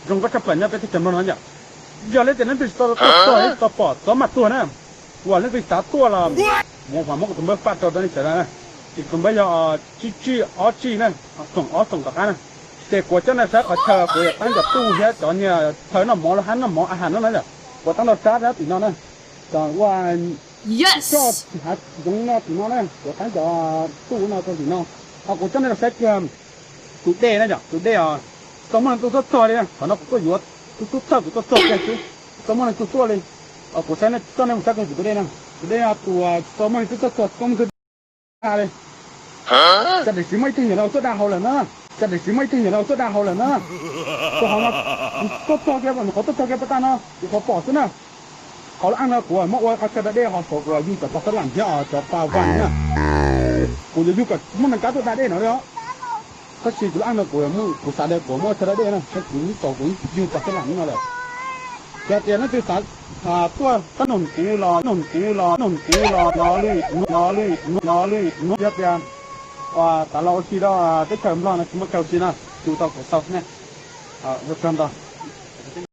Zoo nkauj tshaj plaws nyob peb teb chaws Nplog no yom. Yog leej twg leej twg tsis tau tuaj txog, tsis tau pom, txhob maj tuaj na. Uas leej twg xav tuaj los mus, muab kuv tus npawb faj rau rau nej sawv daws na. Ces kuv npawb yog tsib tsib ob tsib na, xoom ob xoom tom qab na. Ces kuv coj nej saib qhov chaw kuv yuav teeb cov tuj thiab cov niag chaw noj mov los hab noj mov a has no na yom. Kuv teeb rau sab tim no na. Cov ua coj hav zoov no tim no na, kuv teeb cov tuj no rau tim no. Ho kuv coj nej los saib kiag tus dej na yom, tus dej os. Tsis tau muaj leej twg tuaj txog li na, qhov no kuv tuaj yuav, tus tub thawj kuv tuaj txog kiag xwb, tsis tau muaj leej twg tuaj li. Kuv saib, coj nej mus saib kiag tus dej na. Tus dej no tus tsis tau muaj leej twg tuaj txog, tsis tau muaj leej twg tuaj li. Cas daim tsis muaj ib tug nyuam no tuaj da hauv lawm na. Cas daim tsis muaj ib tug nyuam no tuaj da hauv lawm na. Tus hauv no kuv tuaj txog kiag, qhov tuaj txog kiag pas tag no kuv qhov pom xwb na. Qhov lub eej no kuv muab ua qhov chaw da dej, ho saum kuv yug cov pas xab lam thiab cov pas vas na. Kuv yuav yug kom muaj neeg kab tuaj da dej no li os. Tab sis kuv lub eej no kuv, kuv xav tias kuv muab ua chaw da dej na, tab kuv lub tau kuv yug pas xab lam no lawm. Yog tias leej twg xav tuaj tab noog kuv los, noog kuv los, noog kuv los, los li, los li, los li, yog tias tas los ua si rau teb chaws Nplog no tsis muaj chaw ua si na, tus tau kuv tau ne. Ua tsaug ntau.